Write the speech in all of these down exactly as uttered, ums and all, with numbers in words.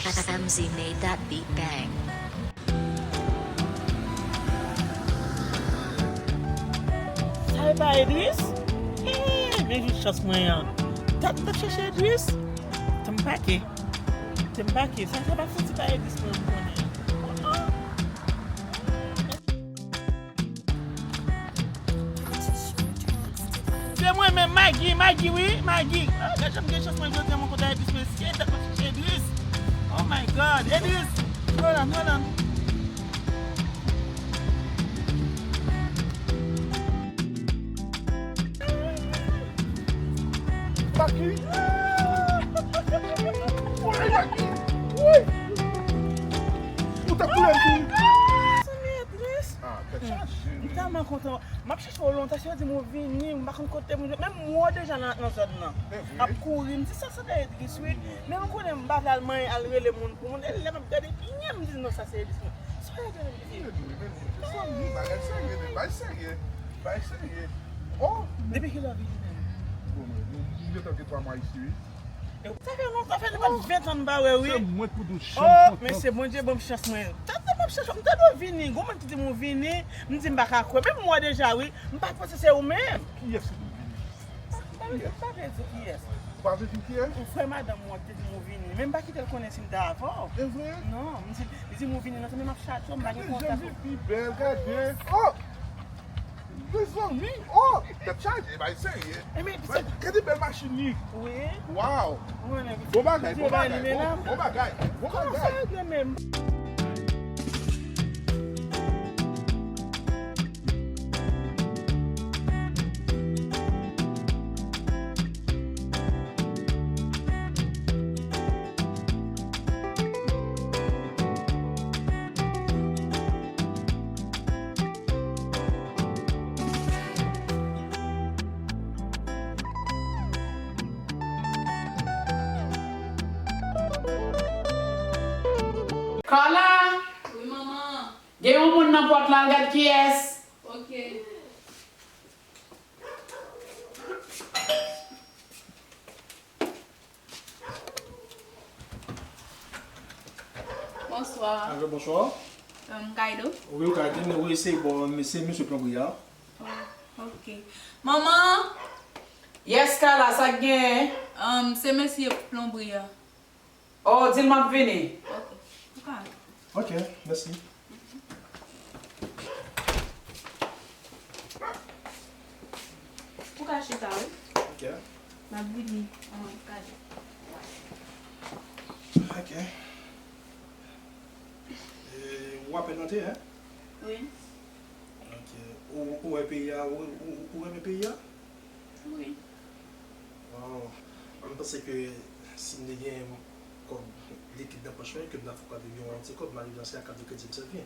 M Z made that beat bang. Sa e pa Edris? Eeh, men jis chans mwen an. Tèt m t ap chèche Edris. Te m pake. Te m pake. Sa, sa pa santi pa Edris mwen m konnen. Se mwen menm, Maggie, Maggie, wi, Maggie. Ah, gad jan m gen chans mwen jodi a, mwen kontan Edris, mesye, tèt mwen chèche Edris. Oh my God, Edris. Hold on, hold on. Maggie. Woy, Maggie. Woy. Ou t ap kouri m tou. Sanmi Edris. Ah, tèt chaje. M tèlman kontan. M ap chèche w lontan, se yo di m ou vini, m pa konn kote m jwenn. Menm m wè w deja nan, nan zòn nan. Ap kouri, m di sa se de Edris, wi. Men ou konnen m pa vle al manyen, al rele moun pou moun. E lè m ap gade byen, m di non, sa se Edris, non. Sa w gade m di? Mezanmi, bagay serye, men bagay serye. Bagay serye. Oh! Depi kilè w vini menm? Bon, mwen, nou, nou gentan gen twa mwa isi, wi. Sa fè lontan, sa fè nou pa t ven tan m pa wè, wi. Se mwen k pou di w chans. Oh, mesye, Bondye ban m chans mwen. Tande m ap chèche w, m ta dwe vini. Gon moun ki di m ou vini, m di m pa ka kwè. Menm m wè deja, wi. M pa t panse se ou menm. Kiyès ki di w vini? M pa, m pa vle di kiyès. Ou pa vle di kiyès? Yon frè madanm mwen ki te di m ou vini. Men m pa kite l konnen si m te avè w. E vre? Non, m di, li di m ou vini nan, men m ap chache w, m pa gen kontak ou. Gade jan vi pi bèl, gade. Oh! Mezanmi, oh! Tèt chaje, bay serye. E men, bay, gade bèl machin li. Wi. Wow. Bon bagay, bon bagay, bon, bon bagay, bon bagay. Kòman sa regle menm? Carla! Wi, manman. Gen yon moun nan pòt la, al gad kiyès. Ok. Bonswa. Alo, bonswa. M kay do? Wi, ou kay di m, wi, se, bon, se mesye plonbri a. Oh, ok. Manman! Yes, Carla, sa k genyen? Um, se mesye plonbri a. Oh, di l m ap vini. Ok. Ok, mèsi. Ou ka chita, wi. Ok. M ap vini. An, kade. Ok. E, ou apèn antre, hein? Wi. Ok. Ou, ou wè peyi a, ou, ou, ou renmen peyi a? Wi. Waw. Mwen panse ke si m te gen kòb likid nan pòch mwen, ke m ta fè kòb yon ti kòb, m a rive nan se a kat de kredi m sèvi.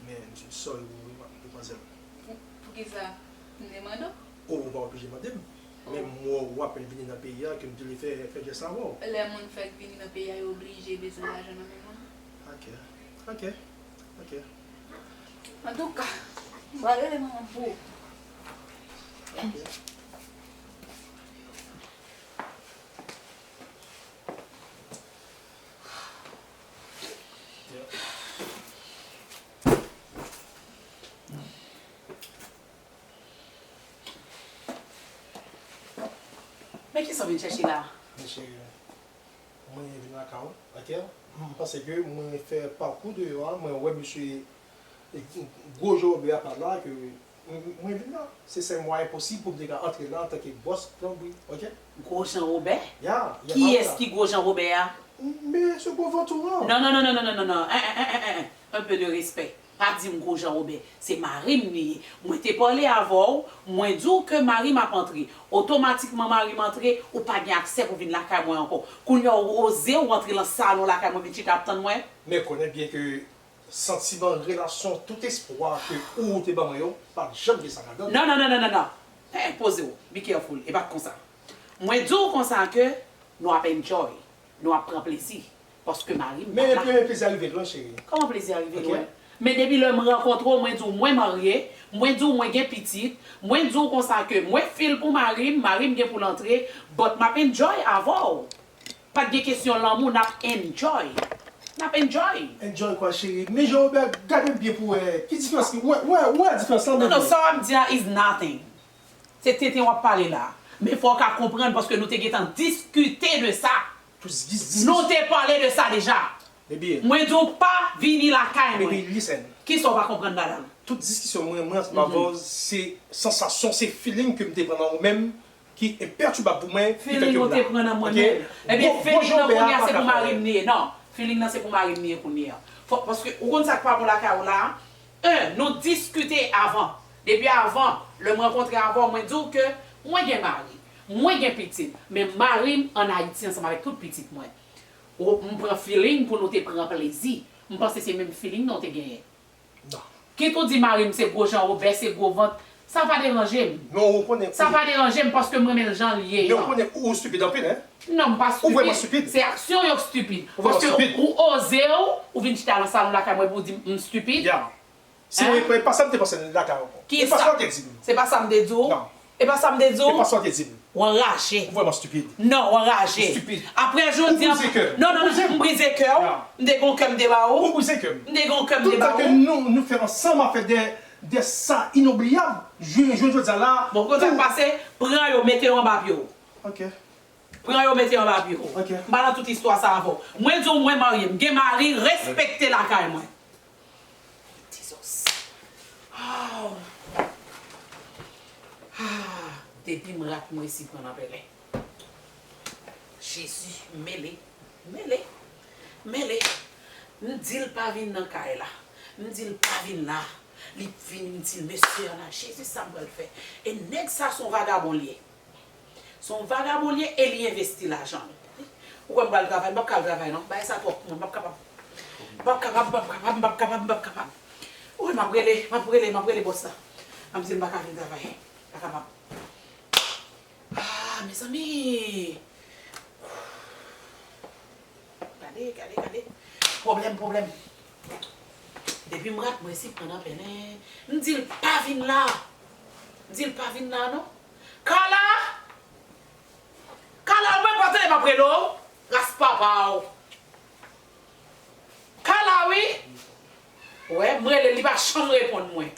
Men, sorry, wi, wi, demwazèl. Pou, poukisa m te mande w? O, ou pa oblije mande m. Men m wè w apèn vini nan peyi a, ke m te vle fè, fè jès la avè w. Lè moun fèk vini nan peyi a, yo oblije bezwen lajan nan men moun. Ok. Ok. Ok. Antouka, m pral rele manman m pou ou. Men kisa w vin chèche la? Men cheri, mwen vin lakay ou, ok? M panse ke mwen fè pakou deyò a, mwen wè mesye gwo jan Wobè a pa la, ke mwen vin la. Se sèl mwayen posib pou m te ka antre la antanke bòs plonbri, ok? Gwo jan Wobè? Ya, ya. Kiyès ki gwo jan Wobè a? Men se gwo vantou an. Non, non, non. Un peu de respect. Pa di m gwo jan Wobè. Se mari m li ye. Mwen te pale avè w, mwen di w ke mari m ap antre. Otomatikman mari m antre, ou pa gen aksè pou vin lakay mwen ankò. Kounye a ou oze ou antre lan salon lakay mwen vin chita ap tann mwen. Men konnen byen ke santiman, relasyon, tout espwa ke ou te ban mwen yo, pa t janm gen sa ladan l. Non, non, non. Hey, poze w. Be careful. E pa t konsa. Mwen di w konsa ke nou ap enjoy. Nou ap pran plezi. Paske mari m pa la. Men, men plezi a rive lwen, cheri. Kòman plezi a rive lwen? Men depi lè m rankontre w, mwen di w mwen marye, mwen di w mwen gen pitit, mwen di w konsa ke mwen feel pou mari m, mari m gen pou l antre, but m ap enjoy avè w. Pa t gen kesyon lanmou, n ap enjoy. N ap enjoy. Enjoy kwa cheri. Men Jean Robert, gade m byen pou wè. Ki diferans ki. Wè, wè, wè diferans lan Non, men. non, sa w ap di a is nothing. Se tenten w ap pale la. Men fò w ka konprann paske nou te gentan diskite de sa. Tout dis- dis- Nou te pale de sa deja. Ebyen, Mwen di w pa vini lakay baby, mwen. Listen. Kisa w pa konprann ladan l? Tout diskisyon mwen, mwen ansanm avè w, se sansasyon, se feeling ke m te pran nan ou menm ki enpètibab pou mwen. Feeling ou te pran nan mwen menm. Ebyen, feeling nan kounye a se pou mari m li ye. Non, feeling nan se pou mari m li ye kounye a. Fò, paske ou konn sa k pa bon lakay ou la. En, nou diskite avan. Depi avan, lè m rankontre avè w, mwen di w ke mwen gen mari, mwen gen pitit. Men mari m ann Ayiti ansanm avèk tout pitit mwen. Ou, m pran feeling pou nou te pran plezi. M panse se menm feeling nan w te genyen. Non. Kit ou di mari m se gwo jan, Robè se gwo vant, sa pa deranje m. Men ou konnen. Sa pa deranje m paske m renmen l jan l ye Men ou an. Konnen ou stupid anpil, hein? Non, m pa Ou vrèman stupid. Stupid. Se aksyon yo k stupid. Ou vrèman Paske stupid. Ou oze w, ou vin chita nan salon lakay mwen pou w di m stupid. Ya. Se e pa sa m te panse lakay ou. Ki E pa sa? Sa w te di m. Se pa sa m te di w. Non. E pa sa m te di E w. Pa sa w te di m. Ou anraje. Ou vrèman stupid. Non, ou anraje. Stupid. Apre jodi Ou an. brize kè m. Non, non, Ou brize non, m. M brize kè w. Ya. M te gen yon kè m te ba ou. Ou brize kè m. M te gen yon kè m Tout te ba tan ke ou. Nou, nou fè ansanm a fè de, de sa inobliyab. Jodi a la. Bon, konn sa k pase, pran yo, mete yo anba pye w. Ok. Pran yo mete anba pye w. Ok. M pa nan tout istwa sa avè w. Mwen di w mwen marye, m gen mari, respekte lakay mwen. Jesus. Ah. Ah, depi m rat mwen si pran nan pèlen. Jezi, mele, mele, mele. M di l pa vin nan kay la. M di l pa vin la. Li vini, m di l, mesye an la, Jezi, sa m pral fè? E nèg sa se yon vagabon li ye. Se yon vagabon li ye e li envesti lajan l. Ou kwè m pral travay? M p ap ka al travay non. Bagay sa twòp pou mwen. M p ap kapab. M p ap kapab, m p ap kapab, m p ap kapab, m p ap kapab. Ou wè m ap rele, m ap rele, m ap rele bòs la. M ap di l m pa ka vin travay. M pa kapab. Ah, mezanmi! Gade, gade, gade. Pwoblèm, pwoblèm. Depi m rat mwen si pran nan pèlen, m di l pa vin la. M di l pa vin la non. Kala! Kala, ou mwen pa tande m ap rele w? Ras papa w. Kala wi. Ou wè, m rele l, li pa janm reponn mwen.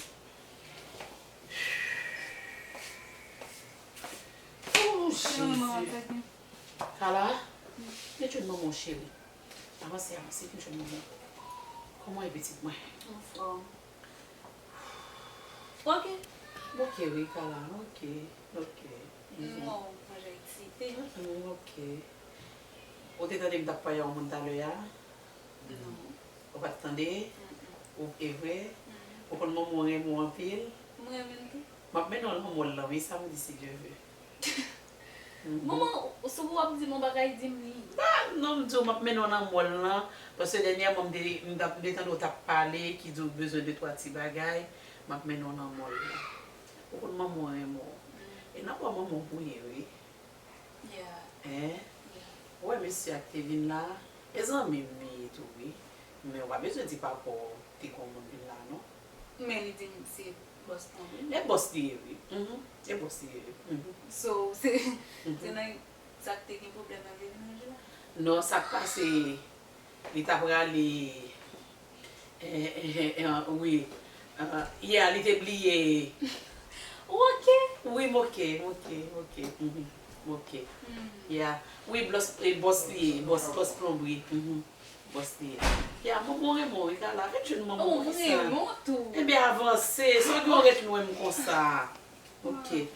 Oh, Jezi. Kala, vin jwenn manman w cheri. Avanse, avanse, vin jwenn manman w. Kòman w ye pitit mwen? Anfòm. Ok. Ok wi, Kala, ok, ok. Non, mwen jan eksite. Mm, ok. Ou te tande m t ap pale a yon moun talè a? Non. Ou pa t tande? Mm-mm. Ou, e vre? Mm. Ou konn manman w renmen w anpil? M renmen l tou. M ap mennen w nan mòl lan wi samdi si Dye ve. Mhm. Manman, si w ap di m yon bagay, di m li. Ba, non, m di w m ap mennen w nan mòl lan, paske dènyèman m te, m t ap, m te tande w t ap pale, ki di w bezwen de twa ti bagay, m ap mennen w nan mòl lan. Ou konn manman w renmen w. Mm. E nan bra manman w pou ye wi. Yeah. Hein? Yeah. Ou wè mesye a k te vin la, e zanmi m li ye tou wi. Men ou pa bezwen di papa w te gen yon moun vin la non. Men li di m se bòs lan wi. E bòs li ye wi. Mhm. E bòs li ye wi. Mhm. So, se, se nan sa k te gen pwoblèm nan vin nan jila? Non, sa k pase, li ta prale Eh, eh, eh, eh, wi. Ah, yeah, li te bliye. Ou oke? Wi, m oke, m oke, m oke. Mhm, m oke. Mm. Yeah. Wi, bòs, eh, bòs li ye, bòs, bòs plonbri. Mhm. Bòs li ye. Yeah, manman w renmen w wi, Kala. Vin jwenn manman w konsa. Ou renmen w tou. Ebyen, avanse. Sa w gen w ret nou menm konsa. Oke.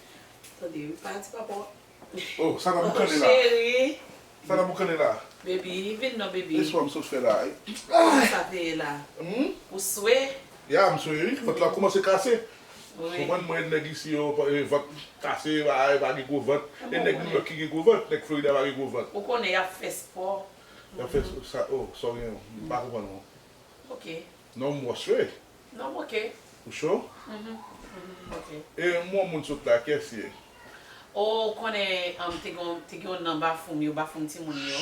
Tande, wi, pa di papa w. Oh, sa n ap boukannen la? Cheri. Sa n ap boukannen la? Baby, vin non, baby. Espwa m sot fè la. Kòman sa te ye la? Hmm? Ou swe? Ya, m swe wi. Vant la kòmanse kase. Wi. Konprann mwen, nèg isi yo, eh, vant kase, pa, pa gen gwo vant. E nèg Nouyòk ki gen gwo vant, nèg Florida pa gen gwo vant. Ou konnen y ap fè spò. Y ap fè sa, oh, sa w gen, m pa konprann ou. Oke. Non, m wòch wi. Non, m oke. Ou cho? Mhm, mhm, oke. E m wè yon moun sot la, kiyès ye? O, ou konnen, um, te gen, te gen yon nan bafou m yo, bafou m timoun yo,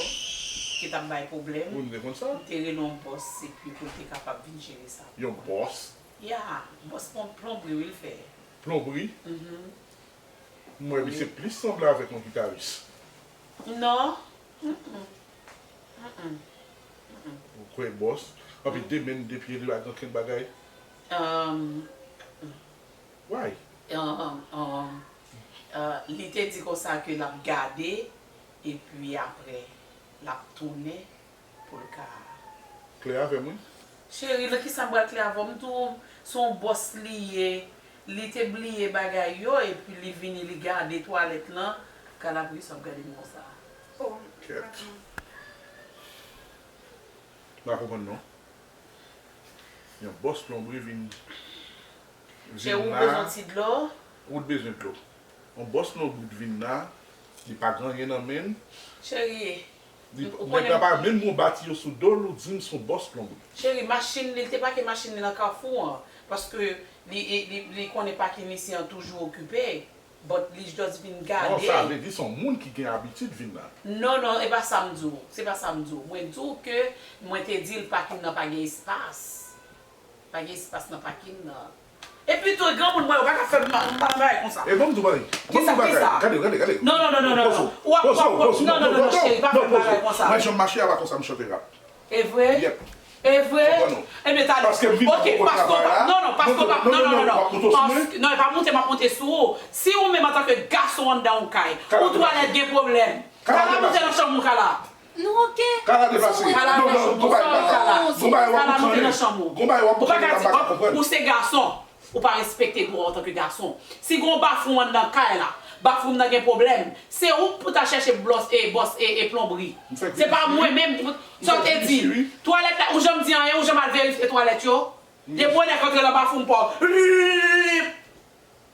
ki t ap bay pwoblèm. Ou te konn sa? M te rele yon bòs, epi pou l te kapab vin jere sa. Yon bòs? Ya, bòs plon-, plonbri, wi, l fè. Plonbri? Mhm. M wè misye plis sanble avèk yon gitaris. Non. Mm-mm. Mm-mm. Ou kwè bòs? Anpi de men, de pye, li pa gen okenn bagay? Um, Why? um, um, uh, li te di konsa ke l ap gade, epi apre, l ap tounen pou l ka. Klè avè m, wi. Cheri, nan kisa m pral klè avè w? M di w, se yon bòs li ye, li te bliye bagay yo, epi li vini, li gade twalèt lan, Kalabri ap gade m konsa. Oh, Kèt. Pardon. M pa konprann non. Yon bòs plonbri vin Cheri, ou bezwen ti dlo? Ou t bezwen dlo. Yon bòs plonbri t vin la, li pa gen anyen nan men l. Cheri, Li Ou nèg konnen la pa menm yon bati yo sou do l, ou di m se yon bòs plonbri. Cheri, machin li, li te pake machin li nan kafou an. Paske li, li, li, li konnen pakin isi an toujou okipe. But li just vin Non, gade. Sa vle di se yon moun ki gen abitid vin la. Non, non, e pa sa m di w. Se pa sa m di w. Mwen di w ke mwen te di l pakin nan pa gen espas. Pa gen espas nan pakin nan. Epi tou, granmoun mwen yo pa ka fè m mal bagay konsa. E ban m di w bagay. Ban m di Kisa, w bagay. kisa? Gade, gade, gade. Non, non, non, non, non, Pozo, non. Ou ap, pozo, ou ap, pozo, non, non, non, non, cheri, pa fè m bagay konsa. Mwen janm mache a pa konsa m chante rap. E vre? Yep. E vre? Konprann ou? E men talè. Paske m vin Ok, nan paske w travay pa, la. non, non, paske w pa, non, non, non, non. W ap monte sou mwen? Paske, non, e pa monte, m ap monte sou ou. Si ou menm antanke gason anndan yon kay, Kala ou twalèt gen pwoblèm. Kala Kala monte deplase. Nan chanm ou, Kala. Nou ok. Kala deplase. Kala Non, non, deplase. non, gon bagay Kala. pase. Gon bagay w ap Kala monte konprann. Nan chanm ou. Gon bagay w ap Ou pa konprann, ka m di, pa ka oh, konprann. Ou se gason. Ou pa respekte dwa antanke gason. Si gon bafou anndan kay la, bafou m nan gen pwoblèm, se ou k pou ta chèche bòs e bòs e, e plonbri. Se pa mwen menm. Sa w te di? Twalèt la, ou janm di anyen, ou janm al verifye twalèt yo? Depi w nèk antre nan bafou m pa w.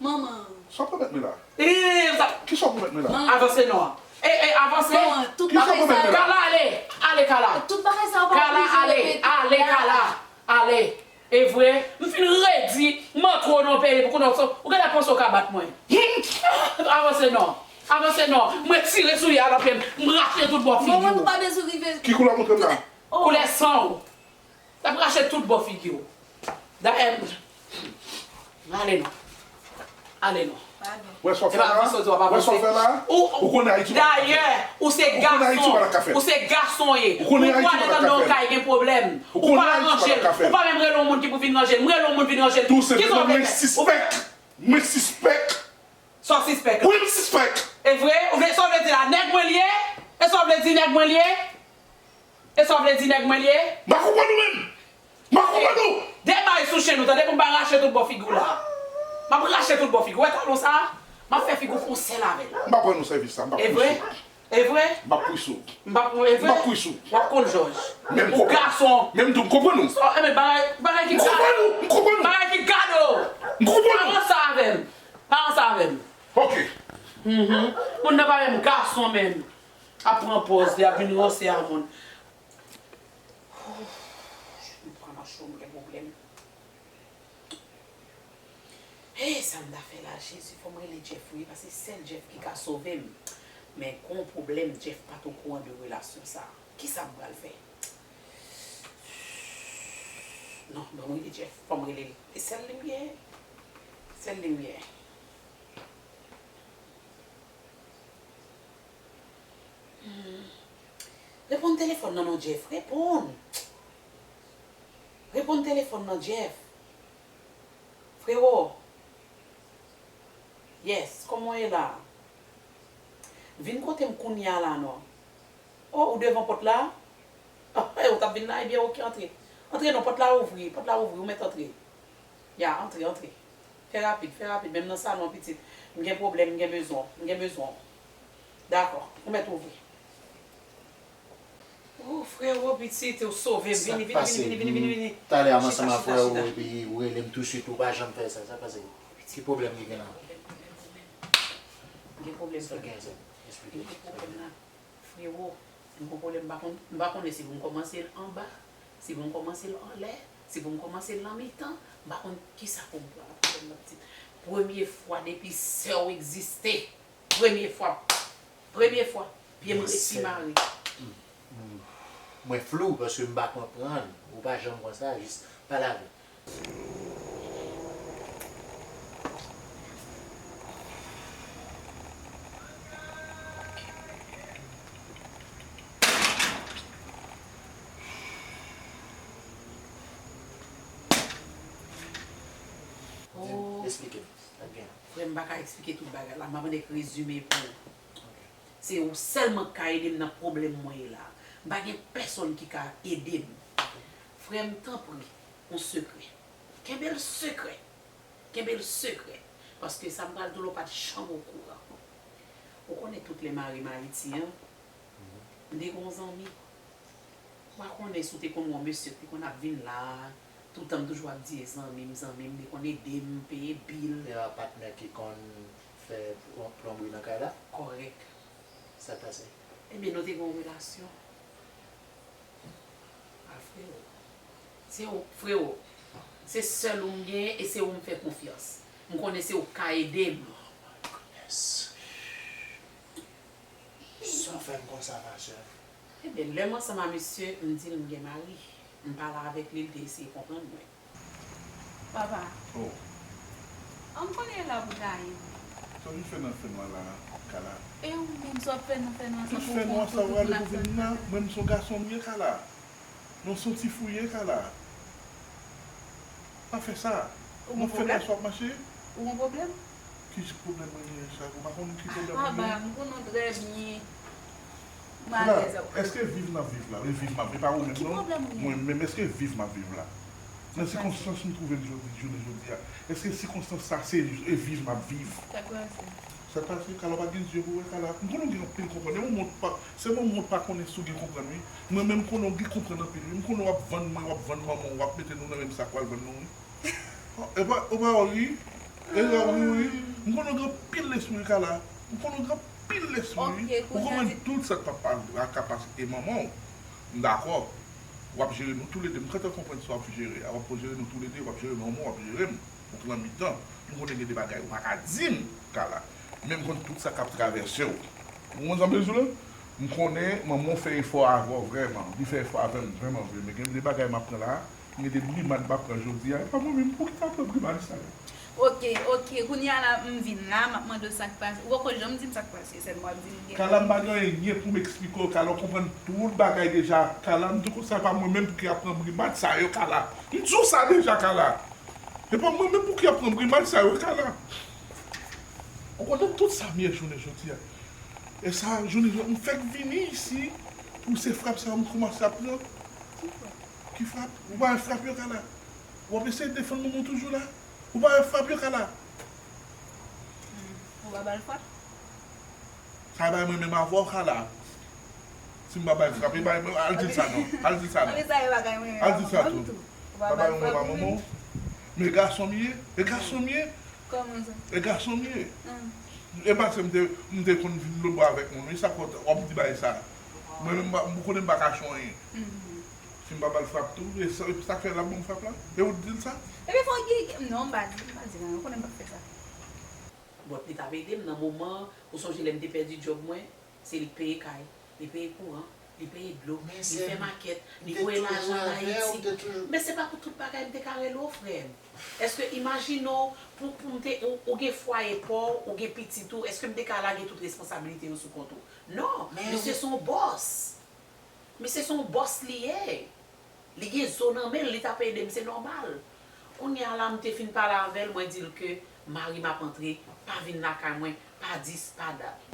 Manman. Sa w pwomèt mwen la? Ee, sa- Kisa w pwomèt mwen la? Manman. Avanse non. E, e, avanse. Manman, tout Kisa w bagay pwomèt sa mwen yo. la? Kala ale. Ale, Kala. Tout bagay sa yo pa Kala oblije ale. repete Ale, la. Kala. Ale. E vre, m fin redi, m antre w nan peyi pou konnen w, ou genlè panse w ka bat mwen. Avanse non. Avanse non. Mwen tire soulye a nan pye m, m rache tout bò figi Manman, nou w. Pa bezwen rive. Ki koulè w montre m la? Oh. Koulè san w. L ap rache tout bò figi w. Dayè, ale non. Ale non. Pardon. Wè sa w E fè pa la? avanse w ap Wè sa w avanse. fè la? Ou, Ou konnen Ayiti w ap fè. Dayè, ou se Ou konnen Ayiti w gason. ap fè. Ou se gason ye. Ou konnen Ou Ayiti w twalèt ap anndan yon fè. Kay gen pwoblèm. Ou Ou konnen pa Ayiti w ranje ap l. fè. Ou pa menm rele yon moun ki pou vin ranje l. M rele yon moun vin ranje l. Tou se Kisa w mwen fè? sispèk. Mwen sispèk. Mwen sispèk. Sa w sispèk? Wi, m sispèk. E vre? Ou vle, sa w vle di la? Nèg mwen l ye? E sa w vle di nèg mwen l ye? E sa w vle di nèg mwen l ye? M pa konprann ou menm. M pa konprann ou. Demare sou chen ou, tande, pou m pa rache tout bò figi w la. M ap rache tout bò figi w. Wè talon sa a? M ap fè figi w fè yon sèl avè l. M pa pran nou sèvis sa, m pa E vre? pran sou. E vre? M pa pran sou. M ap, e vre? M pa pran sou. W ap konn jòj. Men m Ou konprann. Gason. Men m di w m konprann ou. So, e men bagay, bagay ki M konprann ou. M konprann ou. Bagay ki gado. M konprann Pa ou. ranse avè m. Pa ranse avè m. Ok. Mhm. Moun nan pa menm gason menm. Ap pran pòz li, ap vin ranse a moun. Mwen pran nan cho, m gen pwoblèm. Hey, sa m ta fè la, Jezi, fò m rele Jeff wi, paske sèl Jeff ki ka sove m. Men gon pwoblèm, Jeff pa t okouran de relasyon sa. Kisa m pral fè? Non, ban m rele Jeff, fò m rele l. E sèl li m gen. Sèl li m gen. Hmm. Reponn telefòn nan non, Jeff. Reponn. Reponn telefòn nan, Jeff. Frewo. Yes, kòman w ye la? Vin kote m kounye a la non. Oh, ou devan pòt la? Ah, eh, ou t ap vin la? Ebyen, oke, antre. Antre non, pòt la ouvri, pòt la ouvri, ou mèt antre. Ya, antre, antre. Fè rapid, fè rapid, men m nan salon pitit. M gen pwoblèm, m gen bezwen w, m gen bezwen w. Dakò, ou mèt ouvri. Oh, frewo, pitit, ou sove m. Vini, vini, vini, vini, vini, vini. Talè a m ansanm Chita, ak chita, frè ou chita. Epi ou rele m touswit, ou pa janm fè sa, sa k pase? Ki pwoblèm ki gen la? M gen pwoblèm. Sa gen sa? Eksplike. M gen pwoblèm la. Frewo, m gon pwoblèm, m pa konn, m pa konnen si pou m kòmanse l anba, si pou m kòmanse l anlè, si pou m kòmanse l nan mitan, m pa konn kisa pou m pran nan pwoblèm nan pitit. Premye fwa depi sè w egziste, premye fwa, premye fwa, pye m resi mare. Mwen flou paske m pa konprann. Ou pa janm konsa, jis pale avè m. Eksplike m. Frè m, m pa ka eksplike tout bagay la. M ap annik rezime pou ou. Se ou sèlman k ka ede m nan pwoblèm mwen ye la. M pa gen pèsonn ki ka ede m. Frè m, tanpri, yon sekrè. Kenbe l sekrè. Kenbe l sekrè. Paske sa m pral di w la, w pa t janm okouran. Ou konnen tout lè mari m Ayiti an, m te gen yon zanmi. Ou pa konnen si w te konn wè yon mesye ki te konn ap vin la, toutan m toujou ap di e zanmi m, zanmi m, li konn ede m peye bil. Li a patnè ki konn fè plon-, plonbri nan kay la? Kòrèk. Sa k pase? Ebyen, nou te gen yon relasyon. A, frewo. Se ou, frewo. Se sèl ou m genyen e se ou m fè konfyans. M konnen se ou k ka ede m. Sa w fè m konsa, ma sè? Ebyen, lè m ansanm a misye, m di l m gen mari. M pale avèk li, li te eseye konprann mwen. Papa. Oh. An m konnen la pou gaye. Sa w vin fè nan fènwa la, Kala? E ou menm sa w ap fè nan fènwa sa pou w konn tout la fènwa? Mwen m se yon gason m ye, Kala. Non, se yon ti fi w ye, Kala. Pa fè sa. Ou gon pwoblèm? Ou gon pwoblèm? Ki pwoblèm mwen genyen sa? Ou pa konn ki pwoblèm mwen genyen? Ah, m konnen w trè byen. M alèz avè w. Èske viv m ap viv la? E viv m ap, e pa ou menm non. Ki pwoblèm ou genyen? Mwen menm, èske viv m ap viv la? Nan sikonstans m twouve m jodi, jounen jodi a, èske sikonstans sa se e viv m ap viv? Sa k pase? Sa k pase, Kala, w pa gen zye pou wè, Kala. M konnen w gen anpil konprann. E yon moun pa, se yon moun pa konnen si w gen konprann, wi. Mwen menm, m konnen w gen konprann anpil, wi. M konnen w ap vann mwen, w ap vann manman w, w ap mete nou nan menm sak, w al vann nou, wi. E pa, e pa wi. E pa wi, wi. M konnen w gen anpil lespri, Kala. M konnen w gen anpil lespri, wi. Ou konprann tout sa k ap, ap, ap ka pase. E manman w, m dakò. W ap jere nou toulede. M gentan konprann sa w ap jere a. W ap jere nou toulede, w ap jere manman w, w ap jere m. Ou k nan mitan. M konnen gen de bagay ou pa ka di m, Kala. Men m konn tout sa k ap travèse w. Ou konprann sa m vle di w la? M konnen manman w fè efò avè w vrèman. Li fè efò avè m vrèman vre. Men gen de bagay m ap pran la, gen de brimad m ap pran jodi a. E pa mwen menm, poukisa w ap pran brimad sa yo? Ok, ok. Kounye a la, m vin la, m ap mande w sa k pase. Ou poko janm di m sa k pase, sèlman w ap di m gen. Kala, m pa gen anyen pou m eksplike w, Kala, w konprann tout bagay deja. Kala, m di w konsa, e pa mwen menm pou ki ap pran brimad sa yo, Kala. M di w sa deja, Kala. E pa mwen menm pou ki ap pran brimad sa yo, Kala. Ou konnen tout sa m ye jounen jodi a. E sa, jounen jodi, m fèk vini isi pou se frap sa yo m kòmanse ap pran. Ki frap? Ou pa wè frap yo, Kala? W ap eseye defann manman w toujou la? Ou pa wè frap yo, Kala? Hmm. Ou pa ba l frap? Sa bay mwen menm avè w, Kala. Si m pa bay frap, e bay mwen, al di l sa non. Al di l sa non. Al di l sa tou. Pa bay mwen pa manman w. Men gason m ye, e gason m ye. Kòman sa? E gason m ye. Hmm. E pa se m te, m te konn vin lòtbò avèk moun, wi, sa fè w ap di bagay sa. Mwen menm, m pa, m konnen m pa kache anyen. Hmm. Si m pa ba l frap tou, e sa, e sa k fè l ap ban m frap la? E ou t di l sa? Ebyen, fò w gen, non, m pa di, m pa di l anyen, ou konnen m p ap fè sa. But li t ap ede m nan moman, ou sonje lè m te pèdi djòb mwen, se li k peye kay, li peye kouran, li peye dlo, li fè makèt, li voye lajan ann Ayiti. Men se pa pou tout bagay m te ka rele w, frè m. Èske imajine w pou, pou m te, ou, ou gen fwaye pa w, ou gen pitit ou, èske m te ka lage tout responsabilite yo sou kont ou? Non, misye se yon bòs. Misye se yon bòs li ye. Li gen zo nan men l, li t ap ede m, se nòmal. Kounye a la, m te fin pale avè l, mwen di l ke mari m ap antre, pa vin lakay mwen, pa dis, pa dat.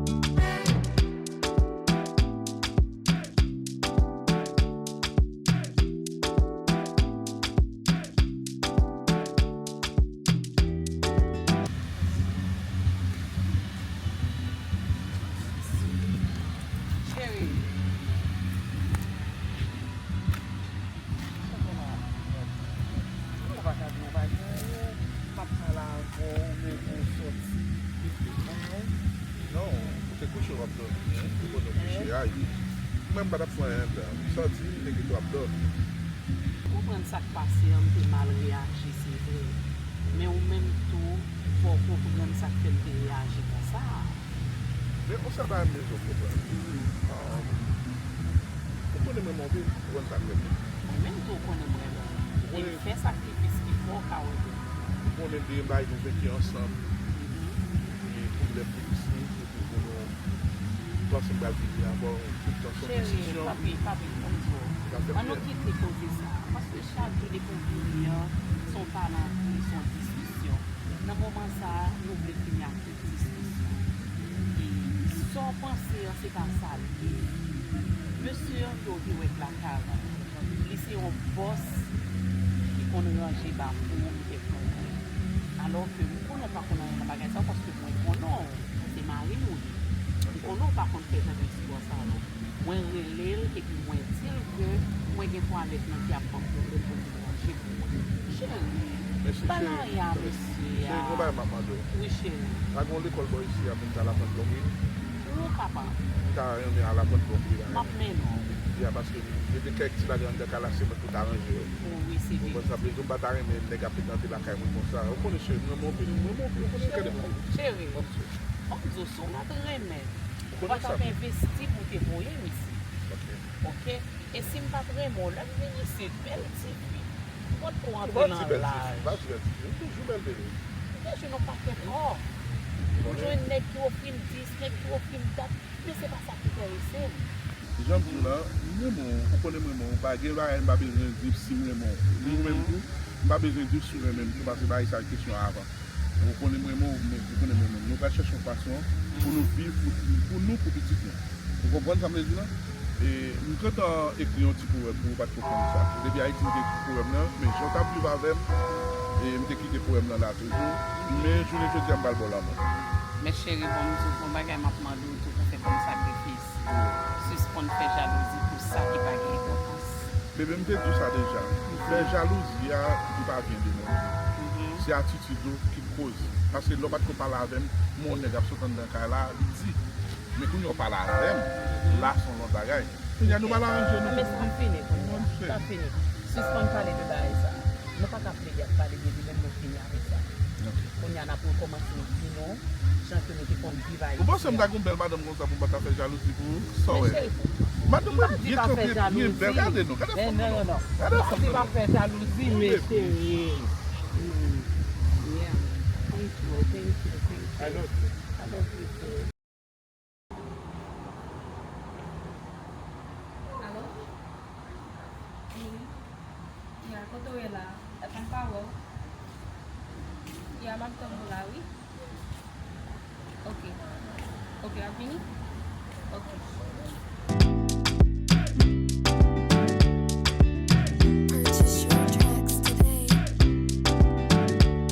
Cheri. Ou pa ka di w pa gen anyen. M ap pale avè w, men pou w sòti. Non, ou te kouche w ap dòmi, hein? Ou konnen w kouche a, wi. Mwen, m pa t ap fè anyen anndan. M sòti, m te kite w ap dòmi. Konprann sa k pase an, m te mal reyaji, se vre. Men ou menm tou, fò w konprann sa k fè m te reyaji konsa a. Men yon sèl bagay m bezwen w konprann. Mhm. Ah, ou konnen mwen renmen w anpil, ou konn sa trè byen. Mwen menm tou, ou konnen m renmen w. E m fè sakrifis ki fè w ka wè m. Ou konnen m te gen bagay nou venki ansanm. Mhm. E pou m lè plis, epi pou nou panse m pral vini ankò, tout tan se yon disisyon. Cheri, papi, papi, m konn di w. Ann nou kite koze sa a, paske chak jou depi w vini an, se yon palanbri, se yon diskisyon. Nan moman sa a, nou vle fini ak tout diskisyon. E sa w panse an, se pa sa l ye. Mesye an ke w te wè k lakay la, li se yon bòs ki konn ranje bafou, ki te pran. Alò ke m konnen w pa konn anyen nan bagay sa yo, paske mwen konnen w, se mari w li. M konnen w pa konn fè jan de espwa sa yo. Mwen rele l epi mwen di l ke mwen gen twalèt mwen ki ap ban m pwoblèm pou l vin ranje pou mwen. Cheri, pa nan ri a mesye a. Cheri, gon bagay m ap mande w. Wi, cheri. Pa gen yon lekòl bò isi a pou m ta al aprann plonbri? Ou kapab. M ta renmen al aprann plonbri la. M ap mennen w. Ya, paske m gen kèk ti bagay anndan kay la, se mwen pou ta ranje yo. Wi, se vre. Ou konprann sa m vle di w, m pa ta renmen nèg ap tande lakay mwen konsa. Ou konnen cheri, m renmen w anpil, m renmen w anpil, ou konnen gade m la. Cheri, m ap di w, si w mèt renmen, ou pa t ap envesti pou w te voye m isit. Ok. E si m pa t renmen w, lè m vin isit, bèl tifi, m pa t ko antre nan laj. Ou pa di bèl tifi, ou toujou bèl bebe. M te jwenn yon pakèt òf. M jwenn nèg ki ofri m dis, nèg ki ofri m dat, men se pa sa k enterese m. Jan m di w la, m renmen w, ou konnen m renmen w, pa gen bagay m pa bezwen di si m renmen w. Ni ou menm tou, m pa bezwen di si w renmen m tou, paske bagay sa a kesyon avan. Ou konnen m renmen w, men ou konnen m renmen w. Nou pral chèche yon fason pou nou viv pou, pou nou, pou pitit nou. Ou konprann sa m vle di la? E, m gentan ekri yon ti powèm pou ou, pa t ko konn sa. Depi Ayiti, m te ekri powèm nan, men jan w t ap viv avè m, e m te kite powèm nan la toujou. Men jounen jodi a, m pral ba w lanmou. Men cheri, bon, m di w yon bagay, m ap mande w tou pou fè kòm sakrifis. Sispann fè jalouzi pou sa ki pa gen enpòtans. Bebe, m te di w sa deja. Fè jalouzi a, li pa vyen de mwen. Se atitid ou ki koz. Paske lè w pa t ko pale avè m, m wè yon nèg ap sot anndan kay la, li di. Men kounye a w pale avè m, la se yon lòt bagay. Kounye a nou pral aranje nou. Men sa fini kounye a. Sa fini. Sispann pale de bagay sa. Nou pa ka plede ap pale de li, men nou fini avèk sa. Kounye a n ap rekòmanse vi nou, jan ke nou te konn viv Ayiti a. Ou panse m ta gen yon bèl madanm konsa pou m pa ta fè jalouzi pou ou? Sa w wè? Men cheri, madanm mwen byen kanpe, byen bèl. Gade nou, gade fòm nou. Gade fòm nou. Ou pa fè jalouzi, men cheri. Yeah. Thank you, thank you, thank you. I love you. I love you too. Alo? Wi. Ya, kote w ye la? Epa m pa wè w. Ya, m ap tann ou la, wi. Ok. Ok, w ap vini? Ok.